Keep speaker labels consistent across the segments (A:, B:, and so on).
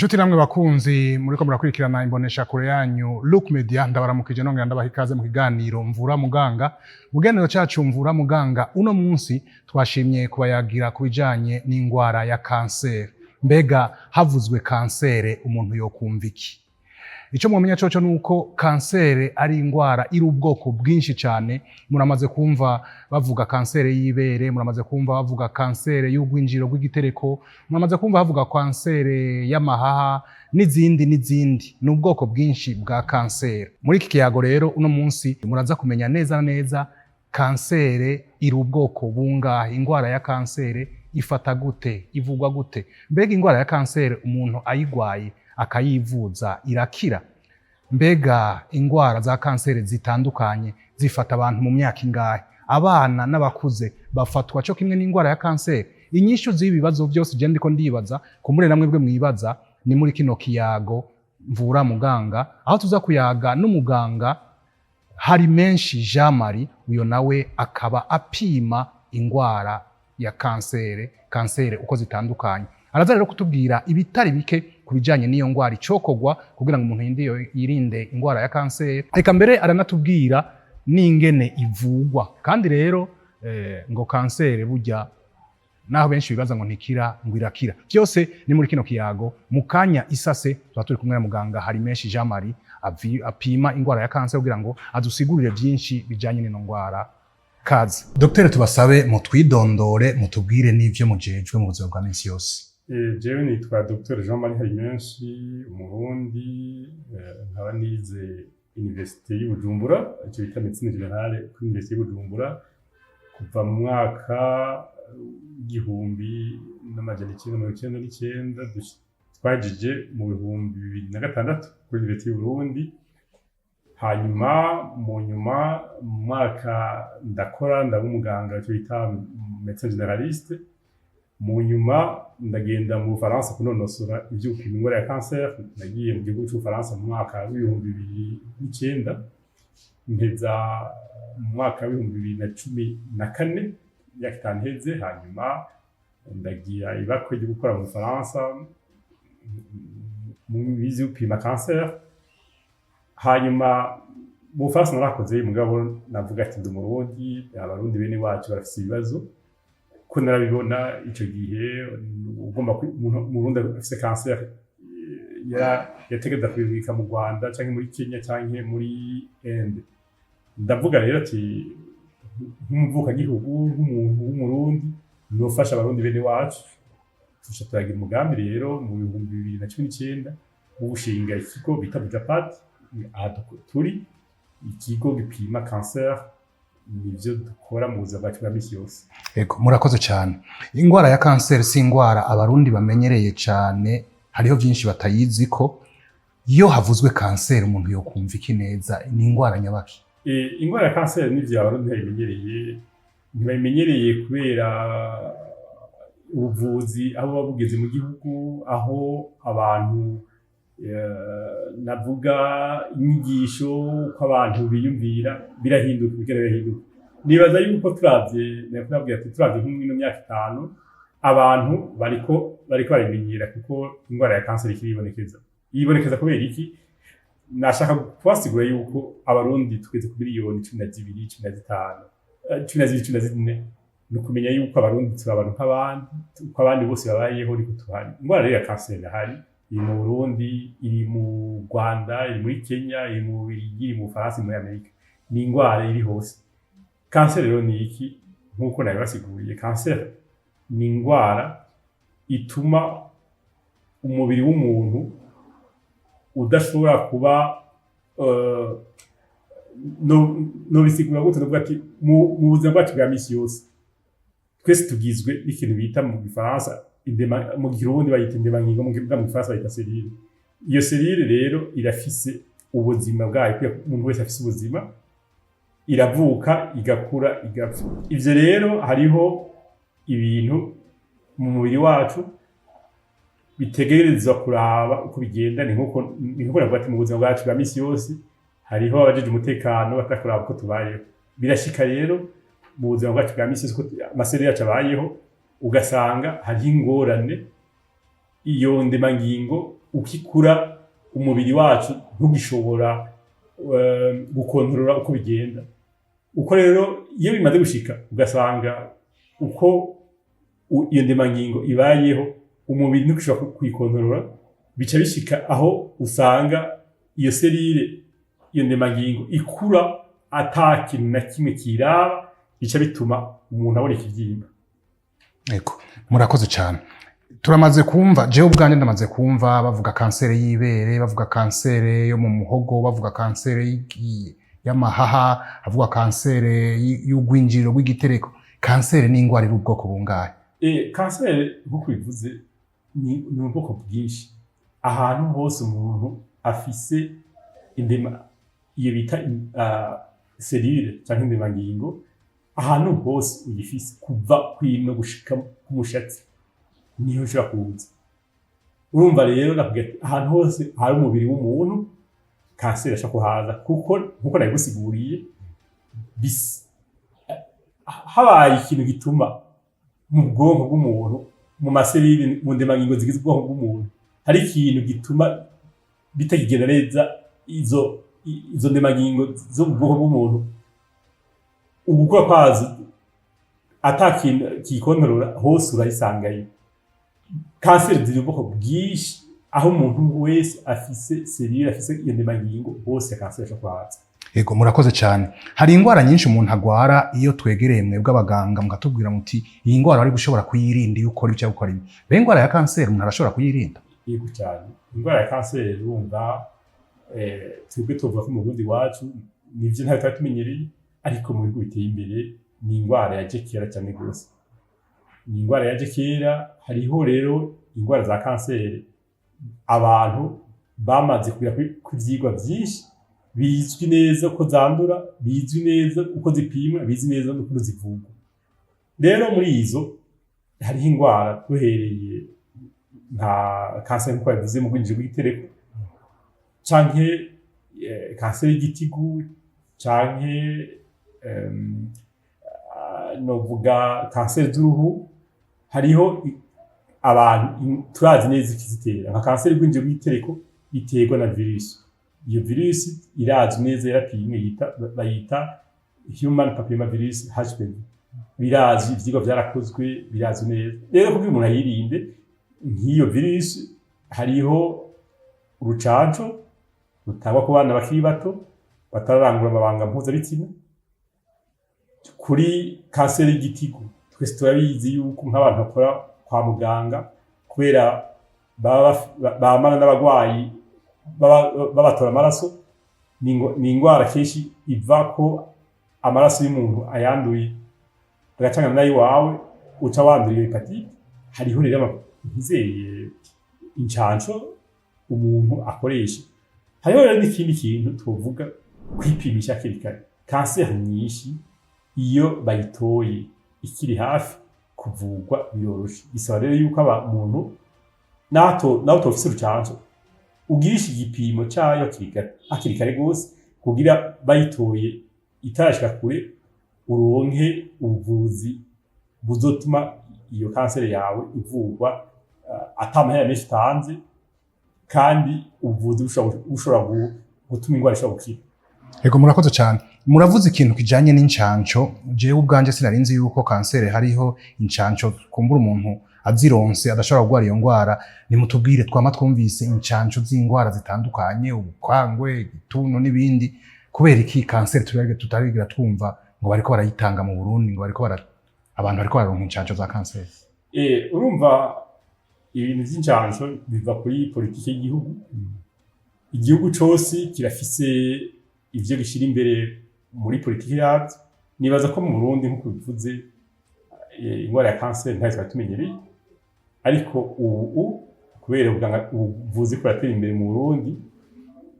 A: Inshuti namwe bakunzi muriko murakurikirana imbonesha kure yanyu Look Media, ndabaramukije nongera ndabaha ikaze mu kiganiro Mvura Muganga. Mu kiganiro cacu Mvura Muganga uno munsi twashimye kubayagira ku bijanye n'ingwara ya kanseri. Mbega havuzwe kansere umuntu yokumva iki? Icyo mwamenya coco nuko kansere ari ingwara iri ubwoko bwinshi cyane. Muramaze kumva bavuga kansere y'ibere, muramaze kumva bavuga kansere y'ugwinjiro rw'igitereko, muramaze kumva bavuga kansere y'amahaha n'izindi n'izindi. Ni ubwoko bwinshi bwa kansere. Muri iki kiyago rero uno munsi muraza kumenya neza na neza kansere iri ubwoko bungahe, ingwara ya kansere ifata gute, ivugwa gute, mbega ingwara ya kansere umuntu ayigwaye akayivuza irakira, mbega ingwara za kanseri zitandukanye zifata abantu mu myaka ingahe, abana n'abakuze bafatwa cyo kimwe n'ingwara ya kanseri? Inyishu z'ibi bibazo byose je ndiko ndibaza kumure namwe bwe mwibaza ni muri kino kiyago Mvura Muganga, aho tuza kuyaga n'umuganga hari menshi Jean Marie. Uyo nawe akaba apima ingwara ya kansere, kansere uko zitandukanye. Araza rero kutubwira ibitari bike ku bijanye n'iyo ngwara, icokorwa kugira ngo umuntu yirinde ingwara ya kanseri, reka mbere aranatubwira n'ingene ivugwa. Kandi rero ngo kanseri burya naho benshi bibaza ngo ntikira, ngo irakira. Byose ni muri kino kiyago. Mu kanya isase tuba turi kumwe na muganga hari menshi Jean Marie apima ingwara ya kanseri kugira ngo adusigurire byinshi bijanye n'ino ngwara. Kaze Dr, tubasabe mutwidondore, mutubwire n'ivyo mujejwe mu buzima bwa minsi yose.
B: Jewe nitwa Dr Jean Marie Harimenshi, Umurundi, nkaba nize Université y'i Bujumbura, icyo bita médecine générale kuri Université y'i Bujumbura, kuva mu mwaka 1999, twagije mu 2006 kuri Université y'u Burundi. Hanyuma mu nyuma mu mwaka ndakora, ndaba umuganga, icyo bita médecin généraliste. Mu nyuma ndagenda mu Bufaransa kunonosora ivyo gupima ingwara ya cancer. Nagiye mu gihugu c'Ubufaransa mu mwaka wa 2009, mpeza mu mwaka wa 2014, imyaka 5 iheze. Hanyuma ndagira ibakwe ryo gukora mu Bufaransa mu bizi gupima cancer. Hanyuma mu Bufaransa narakoze, mugabo navuga ati ndi Umurundi, Abarundi bene wacu barafise ibibazo, ko narabibona ico gihe ugomba Umurundi afise cancer yategereza kubibika mu Rwanda canke muri Kenya canke muri Inde. Ndavuga rero ati nk'umuvukagihugu, nk'umuntu w'Umurundi, nofasha Abarundi bene wacu. Tuca turagira umugambi rero mu 2019 wo gushinga ikigo bita Bujapat, aha turi, ikigo gipima cancer. Nivyo dukora mu buzima bwacu bwa misi yose.
A: Ego, murakoze cyane. Ingwara ya kanseri si ingwara Abarundi bamenyereye cyane, hariho byinshi batayiziko. Iyo havuzwe kanseri umuntu yokumva iki neza? Ni ingwara nyabaki?
B: Ingwara ya kanseri nivyo, Abarundi ntibayimenyereye. Ntibayimenyereye kubera ubuvuzi aho buba bugeze mu gihugu, aho abantu navuga inyigisho, uko abantu biyumvira birahinduka, bigera birahinduka. Nibaza yuko turavye, nakubwira ati turavye nko mw'ino myaka 5 abantu bariko barabimenyera, kuko ingwara ya kanseri ikiribonekeza. Yibonekeza kubera iki? Nashaka kubasigura yuko Abarundi tugeze ku miliyoni 12, 15, 12, 14. Ni ukumenya yuko Abarundi turi abantu nk'abandi, uko abandi bose babayeho niko tuhari. Ingwara rero ya kanseri irahari, iri mu Burundi, iri mu Rwanda, iri muri Kenya, iri mu Bubiligi, iri mu Bufaransa, iri muri Amerika. Ni ingwara iri hose. Kanseri rero ni iki? Nk'uko nabibasiguriye, kanseri ni ingwara ituma umubiri w'umuntu udashobora kuba no bisigura gute? Novuga ati mu buzima bwacu bwa misi yose twese tugizwe n'ikintu bita mu Gifaransa indema, mu Kirundi bayita indemangingo, mu Gifaransa bayita cellule. Iyo cellule rero irafise ubuzima bwayo. Kubera ko umuntu wese afise ubuzima, iravuka, igakura, igapfa. Ivyo rero hariho ibintu mu mubiri wacu bitegerezwa kuraba uko bigenda. Ni nkuko navuga ati mu buzima bwacu bwa misi yose hariho abajejwe umutekano batakuraba uko tubayeho. Birashika rero mu buzima bwacu bwa misi yose uko ama cellules yacu abayeho, ugasanga hariho ingorane, iyo ndemangingo. Uko ikura, umubiri wacu ntugishobora gukontorora uko bigenda. Uko rero iyo bimaze gushika, ugasanga uko iyo ndemangingo ibayeho, umubiri ntugishobora kuyikontorora, bica bishika aho usanga iyo cellule, iyo ndemangingo ikura ata kintu na kimwe kiraba, bica bituma umuntu abona ikivyimba.
A: Ego, murakoze cyane. Turamaze kumva, jewe ubwanjye ndamaze kumva bavuga kanseri y'ibere, bavuga kanseri yo mu muhogo, bavuga kanseri y'amahaha, bavuga kanseri y'ugwinjiriro rw'igitereko. Kanseri ni ingwara iri ubwoko bungahe?
B: Kanseri nk'uko bivuze ni ubwoko bwinshi. Ahantu hose umuntu afise indema, iyo bita cellule canke indemangingo, ahantu hose uyifise kuva kwino gushika ku mushatsi niho ushobora kuza. Urumva rero nakubwira ati ahantu hose hari umubiri w'umuntu, kanseri ashobora kuhaza, kuko nkuko nabigusiguriye, habaye ikintu gituma mu bwonko bw'umuntu, mu ma cellules, mu ndemangingo zigize ubwonko bw'umuntu, hari ikintu gituma bitakigenda neza, izo ndemangingo zo mu bwonko bw'umuntu, ugukura kwazo ata kintu kikontorora, hose urayisangayo. Kanseri ziri ubwoko bwinshi. Aho umuntu wese afise cellule, afise iyo ndemangingo, hose kanseri ashobora kuhaza.
A: Ego, murakoze cyane. Hari ingwara nyinshi umuntu agwara, iyo twegereye mwebwe abaganga mukatubwira muti iyi ngwara wari gushobora kuyirinda iyo ukora ibyo ukora ibi. Mbega ingwara ya kanseri umuntu arashobora kuyirinda?
B: Yego cyane. Indwara ya kanseri, urumva, twebwe tuvuga ko mu Burundi iwacu nivyo ntayo twari tumenyereye, ariko mu bihugu biteye imbere ni indwara yaje kera cyane rwose, ni indwara yaje kera. Hariho rero indwara za kanseri abantu bamaze kugera ku vyigwa vyinshi, bizwi neza uko zandura, bizwi neza uko zipimwa, bizwi neza n'ukuntu zivurwa. Rero muri izo hariho indwara, duhereye nka kanseri nkuko yabivuze mu bwinjiriro bw'igitereko, canke kanseri y'igitigu, canke novuga kanseri z'uruhu. Hariho abantu turazi neza ikizitera. Nka kanseri y'ubwinjiriro bw'igitereko iterwa na virusi. Iyo virusi irazwi neza, yarapimwe, bayita human papilloma virus, HPV. Birazwi, ivyigwa vyarakozwe, birazwi neza. Rero kugira umuntu ayirinde nk'iyo virusi, hariho urucanco rutangwa ku bana bakiri bato batararangura amabanga mpuzabitsina. Kuri kanseri y'igitigu, twese turabizi yuko nk'abantu bakora kwa muganga, kubera baba bamana n'abagwayi, babatora amaraso, ni ingwara kenshi iva ko amaraso y'umuntu ayanduye agacangana n'ayiwawe, uca wandura iyo hépatite. Hariho rero ntizeye incanco umuntu akoresha. Hariho rero n'ikindi kintu twovuga, kwipimisha hakiri kare. Kanseri nyinshi iyo bayitoye ikiri hafi, kuvurwa biroroshe. Bisaba rero yuko aba umuntu naho utofise urucanco, ugirisha igipimo cayo hakiri kare gose, kugira bayitoye itarashika kure, uronke ubuvuzi buzotuma iyo kanseri yawe ivurwa ata mahera menshi utanze, kandi ubuvuzi bushobora gutuma ingwara ishobora gukira.
A: Ego, murakoze cyane. Muravuze ikintu kijanye n'incanco. Jewe ubwanje sinari nzi yuko kanseri hariho incanco, kumbura umuntu azironse adashobora kurwara iyo ngwara. Nimutubwire, twama twumvise incanco z'ingwara zitandukanye, ubukangwe, igituntu n'ibindi. Kubera iki kanseri tutarigira twumva ngo bariko barayitanga mu Burundi, ngo bariko bara abantu bariko bararonka incanco za kanseri?
B: Urumva, ibintu vy'incanco biva kuri politiki y'igihugu. Igihugu cose kirafise ivyo gishira imbere muri politiki yavyo. Nibaza ko mu Burundi, nk'uko bivuze, ingwara ya kanseri ntayo twari tumenyereye, ariko ubu kubera ubuvuzi buratera imbere mu Burundi,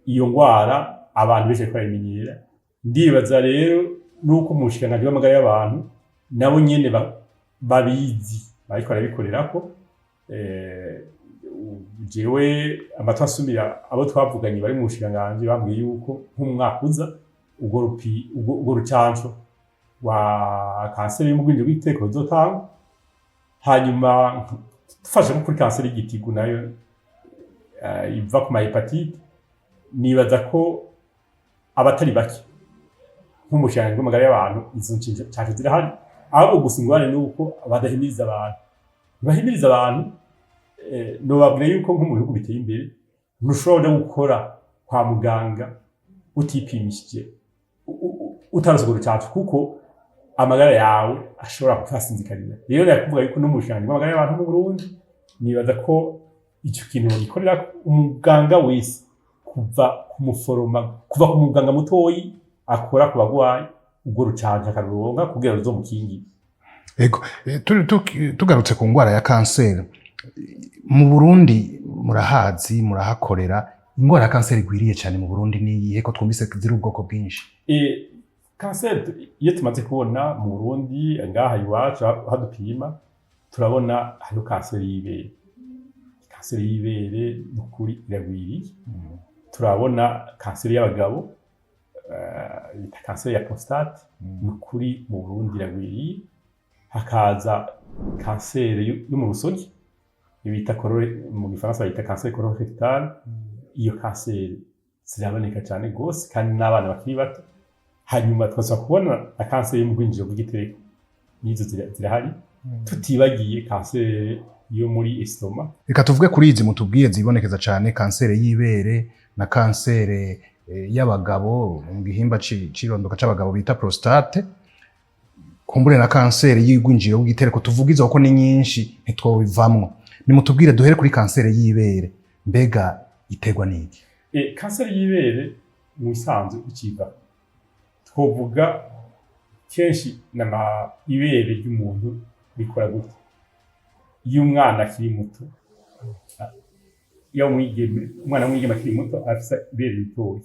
B: iyo ngwara abantu benshi bariko barayimenyera. Ndibaza rero nuko mu bushikiranganji bw'amagara y'abantu nabo nyene babizi, bariko barabikorerako. Jewe amatwi asumira, abo twavuganye bari mu bushikiranganji bambwiye yuko nk'umwaka uza urwo rucanco rwa kanseri y'umugwinjiro w'igitereko ruzotangwa. Hanyuma dufashe nko kuri kanseri y'igitigu nayo. iva ku ma hépatite, nibaza ko abatari bake nk'umushikiranganji bw'amagara y'abantu izo ncanco zirahari. Ahubwo gusa ingorane ni uko badahimiriza abantu, ntibahimiriza abantu. Nobabwira yuko nko mu bihugu biteye imbere ntushobora gukora kwa muganga utipimishije, utaronse urwo rucanco, kuko amagara yawe ashobora kuhasinzikarira. Rero nakuvuga yuko n'umushikiranganji bw'amagara y'abantu mu Burundi, nibaza ko ico kintu bagikorera umuganga wese, kuva ku muforoma, kuva ku muganga mutoyi akora ku bagwayi, urwo rucanco akaruronka kugira ruzomukingire.
A: Ego, tugarutse ku ngwara ya kanseri mu Burundi, murahazi, murahakorera. Ingwara ya kanseri igwiriye cyane mu Burundi ni iyihe, ko twumvise ziri ubwoko bwinshi?
B: Kanseri iyo tumaze kubona mu Burundi ngaha iwacu aho dupima, turabona hariho kanseri y'ibere. Kanseri y'ibere nukuri iragwiriye. Turabona kanseri y'abagabo, bita kanseri ya prostate, nukuri mu Burundi iragwiriye. Hakaza kanseri yo mu rusogi, bita mu gifaransa bayita cancer colorectal. Iyo kanseri ziraboneka cyane gose kandi n'abana bakiri bato. Hanyuma tukaza kubona na kanseri yo mu rwinjiriro rw'igitereko, nizo zirahari, tutibagiye kanseri yo muri estomac.
A: Reka tuvuge kuri izi mutubwiye zibonekeza cyane, kanseri y'ibere na kanseri y'abagabo mu gihimba cirondoka c'abagabo bita prostate, kumbure na kanseri y'igwinjiriro bw'igitereko. Tuvuge izo kuko ni nyinshi, ntitwobivamwo. Nimutubwire, duhere kuri kanseri y'ibere. Mbega iterwa n'iki?
B: Kanseri y'ibere mu bisanzwe ikiva, twovuga kenshi nama ibere ry'umuntu rikora gute? Iyo umwana akiri muto, iyo umwigeme, umwana w'umwigeme akiri muto, afise ibere ritoyi.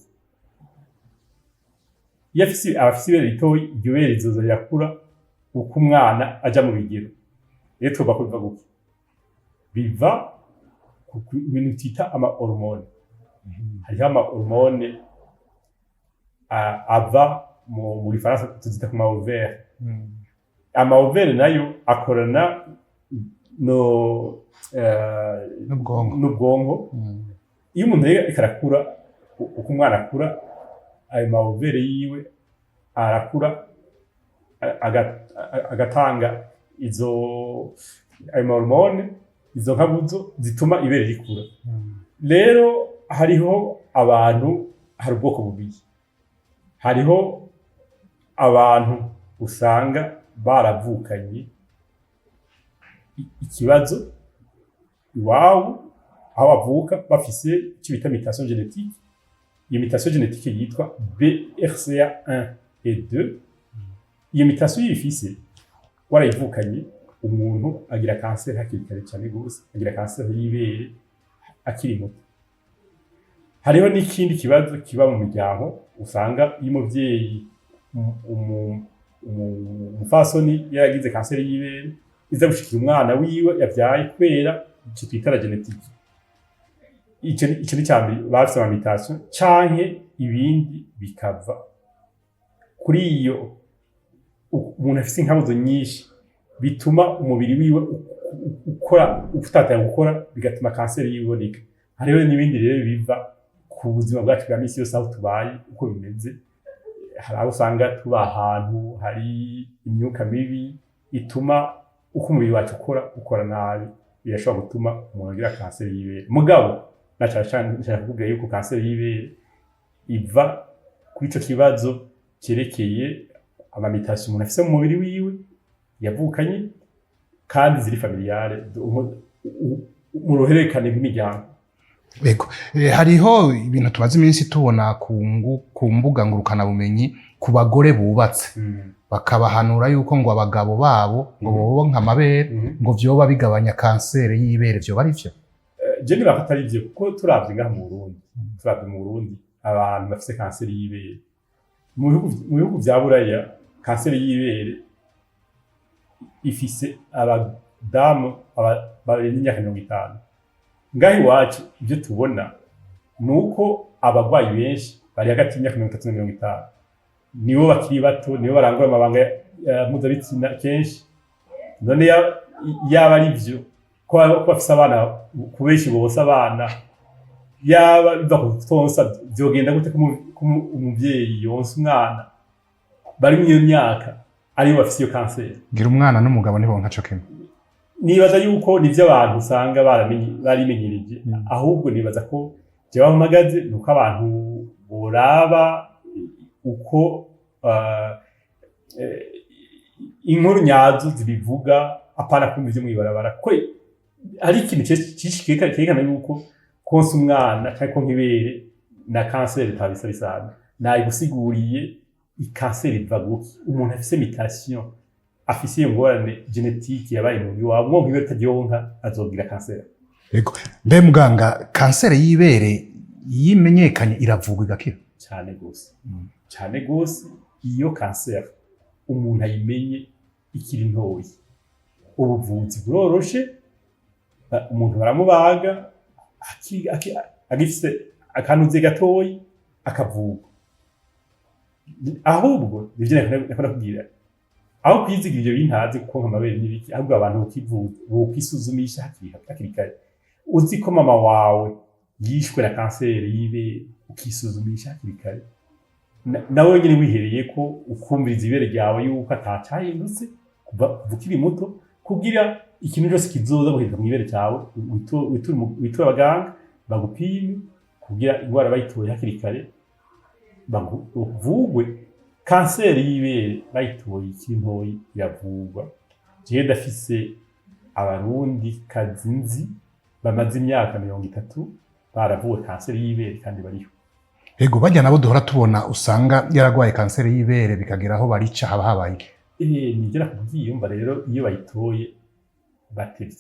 B: Iyo afise, aba afise ibere ritoyi, iryo bere rizoza rirakura uko umwana aja mu bigero. Rero twovuga ko biva gute? Biva ku bintu twita ama hormone. Hariho ama hormone ava mu gifaransa tuzita ku ma ovaire. Ama ovaire nayo akorana no
A: n'ubwonko.
B: N'ubwonko. Iyo umuntu rero ariko arakura, uko umwana akura, ayo ma ovaire yiwe arakura, agatanga izo ayo ma hormone, izo nkabuzo zituma ibere rikura. Rero hariho abantu, hari ubwoko bubiri. Hariho abantu usanga baravukanye ikibazo iwabo aho bavuka, bafise icyo bita mutation génétique. Iyo mutation génétique yitwa BRCA1 et 2. Iyo mutation iyo ifise warayivukanye, umuntu agira kanseri hakiri kare cyane gose, agira kanseri y'ibere akiri muto. Hariho n'ikindi kibazo kiba mu miryango, usanga iyo umuvyeyi, umupfasoni yaragize kanseri y'ibere, iza gushikira umwana wiwe yavyaye, kubera ico twita la génétique. Ico ni icambere, bafise ama mutation, canke ibindi bikava kuri iyo umuntu afise inkabuzo nyinshi bituma umubiri wiwe ukora utatanya gukora, bigatuma kanseri yiwe iboneka. Hariho n'ibindi rero biva ku buzima bwacu bwa misi yose, aho tubaye uko bimeze. Hari aho usanga tuba ahantu hari imyuka mibi ituma uko umubiri wacu ukora nabi, birashobora gutuma umuntu agira kanseri y'ibere. Mugabo na cane cane nshaka kukubwira yuko kanseri y'ibere iva kuri ico kibazo cerekeye ama mutation umuntu afise mu mubiri wiwe yavukanye, kandi ziri familiale, mu ruhererekane rw'imiryango.
A: Ego. Hariho ibintu tumaze iminsi tubona ku mbuga ngurukanabumenyi ku bagore bubatse, bakabahanura yuko ngo abagabo babo ngo bobonka amabere, ngo vyoba bigabanya kanseri y'ibere. Vyoba ari vyo?
B: Je nibaza ko atari vyo, kuko turavye ngaha mu Burundi, turavye mu Burundi abantu bafise kanseri y'ibere, mu bihugu vya Buraya kanseri y'ibere ifise abadamu barenze imyaka 50. Ngaha iwacu ivyo tubona ni uko abagwayi benshi bari hagati y'imyaka 30 na 50, nibo bakiri bato, nibo barangura amabanga ya mpuzabitsina kenshi. None yaba ari vyo ko bafise abana, ku benshi bose abana Yaba biva ku kutonsa, vyogenda gute ko umuvyeyi yonsa umwana bari muri iyo myaka aribo bafise iyo kanseri?
A: Ngira umwana n'umugabo ntibonka co kimwe.
B: Nibaza yuko nivyo abantu usanga baramenye, barimenyereje. Ahubwo nibaza ko jewe aho mpagaze nuko abantu boraba uko inkuru nyazo zibivuga, apana kumva ivyo mw'ibarabara, kuko hari ikintu cinshi kerekana yuko konsa umwana canke konka ibere na kanseri bitabisa bisana. Nayigusiguriye, ikanseri iva guki? Umuntu afise mutation, afise iyo ngorane génétique yabaye mu mubiri wawe, mwonka ibere utaryonka, azogira kanseri.
A: Yego. Mbe muganga, kanseri y'ibere yimenyekanye iravurwa igakira?
B: Cyane gose, cyane gose. Iyo kanseri umuntu ayimenye ikiri ntoyi, ubuvuzi buroroshe. Umuntu baramubaga agifise akanuze gatoyi, akavurwa. Ahubwo nivyo nako nakubwira, aho kwizigira ivyo bintazi kuko amabere n'ibiki, ahubwo abantu bokwisuzumisha hakiri kare. Uzi ko mama wawe yishwe na kanseri y'ibere, ukisuzumisha hakiri kare, nawe nyene wihereye ko ukumviriza ibere ryawe yuko atacahindutse kuva ukiri muto, kugira ikintu cyose kizoza guhinduka mw'ibere ryawe witure abaganga bagupime, kugira ingwara bayitoye hakiri kare bavugwe. Kanseri y'ibere bayitoye ikiri ntoyi iravurwa. Jewe ndafise Abarundi kazi nzi bamaze imyaka 30 baravuwe kanseri y'ibere kandi bariho.
A: Ego, bajya nabo duhora tubona usanga yaragwaye kanseri y'ibere bikagera aho barica, haba habaye iki?
B: Nigera kubyiyumva rero, iyo bayitoye batevye,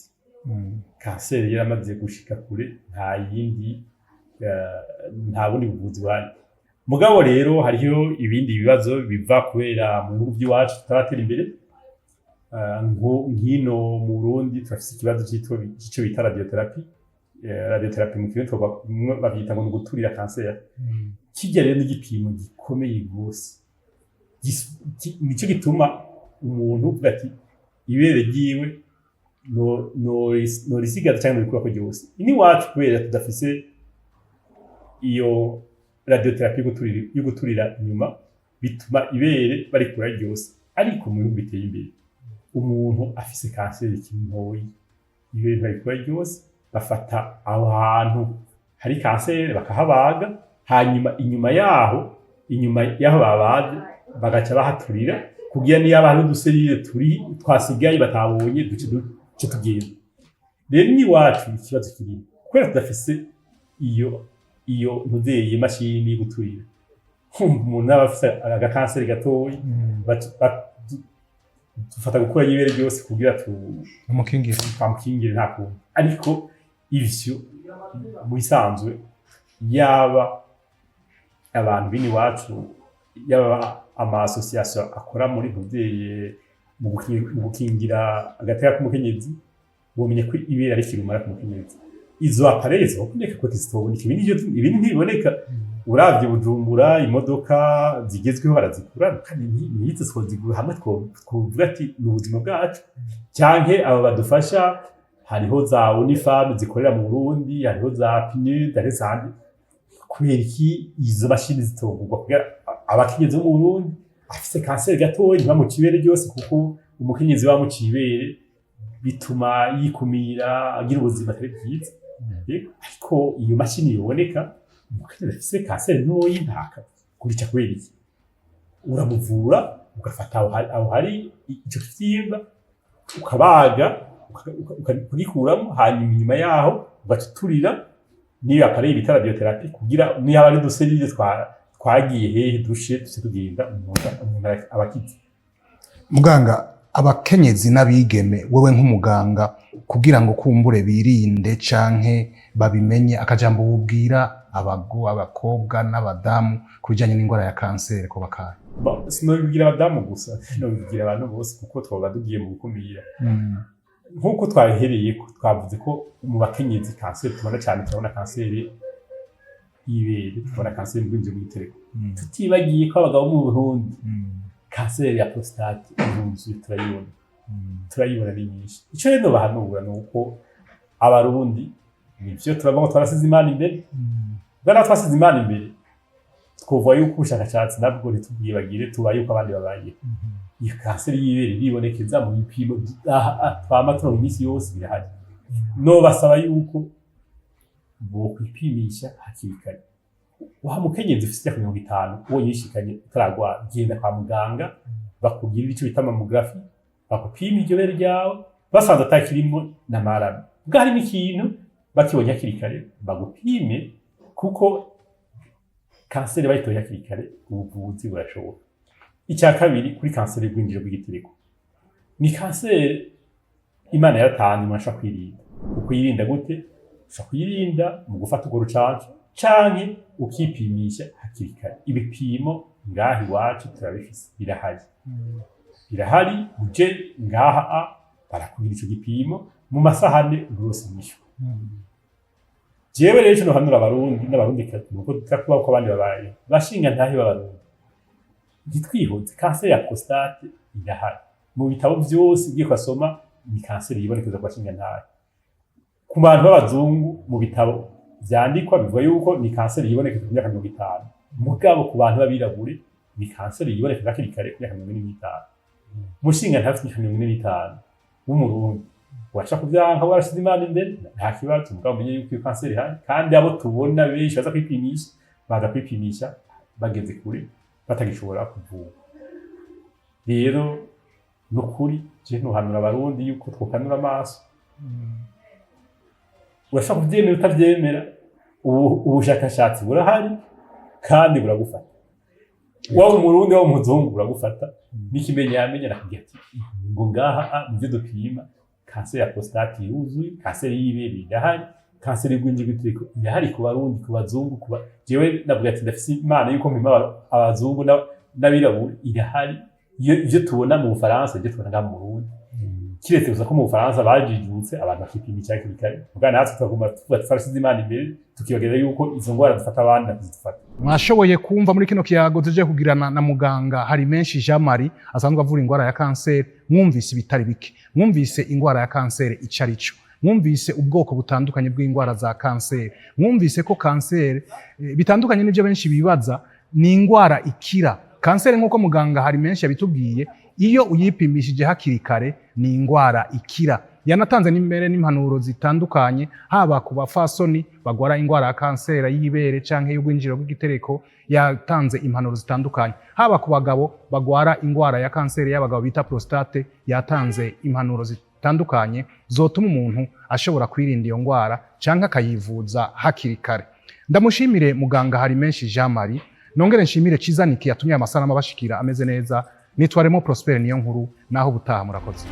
B: kanseri yaramaze gushika kure, nta yindi nta bundi buvuzi buhari. Mugabo rero hariho ibindi bibazo biva kubera mu bihugu by'iwacu tutaratera imbere. Nk'ino mu Burundi turafise ikibazo c'ico bita radiothérapie. Radiothérapie mu kirundi bavyita ngo ni uguturira kanseri. Kirya rero n'igipimo gikomeye gose. Nico gituma umuntu uvuga ati ibere ryiwe no risigaza canke norikurako ryose. Ini iwacu kubera tudafise iyo radiothérapie yo guturira inyuma, bituma ibere barikura ryose. Ariko mu bihugu biteye imbere, umuntu afise kanseri ikiri ntoyi, ibere ntibarikura ryose, bafata aho hantu hari kanseri bakahabaga, hanyuma inyuma yaho babaze bagaca bahaturira, kugira niyo hari udu cellules turi twasigaye batabonye duce tugenda. Rero n'iwacu ikibazo kirimo kubera tudafise iyo ntuzeye imashini yo guturira. Umuntu aba afise agakanseri gatoyi, dufata gukura ibere ryose kugira tu
A: Umukingire.
B: Twamukingire, nta kuntu. Ariko ivyo mu bisanzwe, yaba abantu bini iwacu, yaba ama association akora muri ntuzeye mu gukingira agateka k'umukenyezi, bomenye ko ibere ari kirumara ku mukenyezi. Izo appareils zoboneka ko zitoboneka, ibindi ntibiboneka. Uravye Bujumbura, imodoka zigezweho barazigura, kandi ntizo twozigura hamwe twovuga ati ni ubuzima bwacu. Canke aba badufasha, hariho za ONU Femmes zikorera mu Burundi, hariho za PNUD, hariho zandi. Kubera iki izo mashini zitogurwa kugira abakenyezi bo mu Burundi afise kanseri gatoyi ntibamuce ibere ryose? Kuko umukenyezi bamuciye ibere bituma yikumira, agira ubuzima atari bwiza. Yego, ariko iyo mashini yoboneka, umukenyezi afise kanseri ntoyi ntaka kurica. Kubera iki? Uramuvura, ugafata aho hari ico kivyimba, ukabaga, ukagikuramo, hanyuma inyuma yaho ugaca uturira n'iyo appareil bita radiothérapie, kugira niyo haba ari udu cellules twagiye hehe dushe duce tugenda, umuntu aba akize.
A: Muganga, abakenyezi n'abigeme, wewe nk'umuganga, kugira ngo kumbure birinde canke babimenye, akajambo wubwira abakobwa n'abadamu ku bijanye n'indwara ya kanseri ko bakaye?
B: Sinobibwira abadamu gusa, sinobibwira abantu bose, kuko twoba tugiye mu gukumira. Nk'uko twabihereye ko twavuze ko mu bakenyezi kanseri tubona cyane, turabona kanseri y'ibere, tubona kanseri mu bwinjiro bw'igitereko, tutibagiye ko abagabo mu Burundi kanseri ya prostate iruzuye, turayibona, turayibona ari nyinshi. Ico rero bahanura ni uko Abarundi Nivyo, turavuga ngo twarasize Imana imbere. Bwana, twasize Imana imbere, twovuga yuko ubushakashatsi nabwo ntitubwibagire, tubaye uko abandi babaye. Iyo kanseri y'ibere iribonekeza mu bipimo twama turonka iminsi yose, birahari. Nobasaba yuko bokwipimisha hakiri kare. Wa mukenyezi ufise imyaka 50 uwo yishikanye utaragwara, genda kwa muganga bakugirira ico bita mammographie, bakupima iryo bere ryawe. Basanze atakirimwo n'amarame, bwa harimo ikintu bakibonye hakiri kare, bagupime, kuko kanseri bayitoye hakiri kare ubuvuzi burashoboka. Icya kabiri, kuri kanseri y'ubwinjiro bw'igitereko, ni kanseri Imana yaratanze, umuntu ashobora kwirinda. Ukuyirinda gute? Ushobora kuyirinda mu gufata urwo rucanco canke ukipimisha hakiri kare. Ibipimo ngaha iwacu turabifise, birahari, birahari. Uje ngaha barakugira ico gipimo mu masaha 4 urose inyishu. Jewe rero ico nohanura Abarundi n'Abarundi nuko tutakubaho ko abandi babaye bashinga ntahe b'Abarundi, ntitwihoze. Kanseri ya prostate irahari mu bitabo vyose ugiye kwasoma, ni kanseri yibonekeza ku bashinga ntahe. Ku bantu b'abazungu, mu bitabo vyandikwa bivuga yuko ni kanseri yibonekeza ku myaka 50, mugabo ku bantu b'abirabure ni kanseri yibonekeza hakiri kare ku myaka 45. Umushinga ntahe ufite imyaka 45 w'Umurundi, washa kuvyanka warashize Imana imbere, nta kibazo, mugabo umenye yuko iyo kanseri ihari. Kandi abo tubona benshi baza kwipimisha, baza kwipimisha bageze kure, batagishobora kuvura. Rero nukuri je ntuhanura Abarundi yuko twokanura amaso. Urashobora kuvyemera, utavyemera, ubushakashatsi burahari kandi buragufata, waba Umurundi waba umuzungu buragufata. N'ikimenyamenya nakubwira ati ngo ngaha muvyo dupima kanseri ya prostate iruzuye, kanseri y'ibere irahari, kanseri y'urwinjiro irahari ku Barundi, ku bazungu, jewe navuga ati ndafise Imana yuko mpima abazungu n'abirabura, irahari. Iyo ivyo tubona mu Bufaransa, ivyo tubona ngaha mu Burundi, kiretse gusa ko mu Bufaransa bajijutse, abantu bakipimisha hakiri kare, mugabo natwe tukaguma tuvuga twarasize Imana imbere, tukibagira yuko izo ngwara zifata abandi natwe zidufata.
A: Mwashoboye kumva muri kino kiyago tuje kugirana na muganga hari menshi Jean Marie asanzwe avura ingwara ya kanseri. Mwumvise ibitari bike, mwumvise ingwara ya kanseri ico ari cyo, mwumvise ubwoko butandukanye bw'ingwara za kanseri, mwumvise ko kanseri bitandukanye n'ivyo benshi bibaza, ni ingwara ikira. Kanseri, nk'uko muganga hari menshi yabitubwiye, iyo uyipimishije hakiri kare ni ingwara ikira. Yanatanze n'imbere n'impanuro zitandukanye, haba ku bafasoni bagwara ingwara ya kanseri y'ibere canke y'urwinjiro rw'igitereko. Yatanze impanuro zitandukanye haba ku bagabo bagwara ingwara ya kanseri y'abagabo bita prostate. Yatanze impanuro zitandukanye zotuma umuntu ashobora kwirinda iyo ngwara canke akayivuza hakiri kare. Ndamushimire muganga hari menshi Jean Marie, nongere nshimire Cizaniki yatumye amasanamu abashikira ameze neza. Nitwaremo Prosper niyo nkuru, naho ubutaha, murakoze.